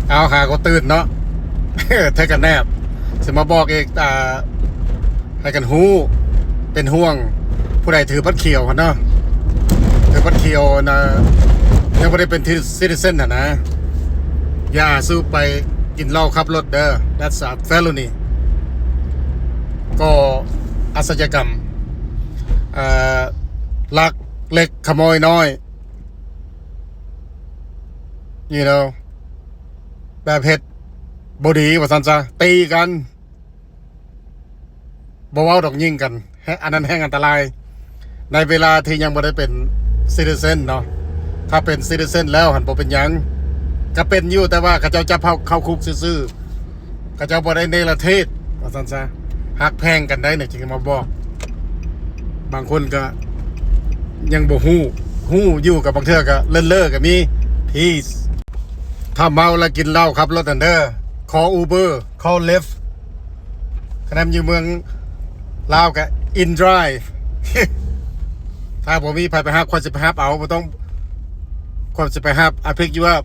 ເອົາ ຫາກໍຕື່ນເນາະ ເທີກັນແນບ ຊິມາບອກອີກ ອ່າ ໃຫ້ກັນຮູ້ ເປັນຫ່ວງ ຜູ້ໃດຖືບັດຂຽວຫັ້ນເນາະ ຖືບັດຂຽວນະ ຍັງບໍ່ໄດ້ເປັນ citizen ຫັ້ນນະ ຢ່າສູ່ໄປກິນເຫຼົ້າຂັບລົດເດີ that's a felony ກໍອາຊຍາກຳ ເອີ ລັກເລັກຂະໂມຍນ້ອຍ you know ແບບເຮັດບໍ່ດີວ່າຊັ້ນຊະ ຕີກັນ ບໍ່ເວົ້າດອກ ຍິງກັນ ແຮ- ອັນນັ້ນແຮ່ງອັນຕະລາຍ ໃນເວລາທີ່ຍັງບໍ່ໄດ້ເປັນ citizen ເນາະ ຖ້າເປັນ citizen ແລ້ວຫັ້ນບໍ່ເປັນຫຍັງ ກະເປັນຢູ່ ແຕ່ວ່າເຂົາເຈົ້າຈັບເຮົາເຂົ້າຄຸກຊື່ໆ ເຂົາເຈົ້າບໍ່ໄດ້ເນລະເທດວ່າຊັ້ນຊະ ຮັກແພງກັນໄດ້ນີ້ ຈຶ່ງມາບອກ ບາງຄົນກະຍັງບໍ່ຮູ້ ຮູ້ຢູ່ກະບາງເທື່ອກະເລີ້ນເລີກະມີ peace ຖ້າເມົາແລ້ວກິນເຫຼົ້າຂັບລົດຫັ້ນເດີ call Uber call Lyft ຄັນແມ່ນຢູ່ເມືອງລາວກະ InDrive ຖ້າບໍ່ມີໃຜໄປຮັບ ຂ້ອຍຊິໄປຮັບເອົາ ບໍ່ຕ້ອງ ຂ້ອຍຊິໄປຮັບ I pick you up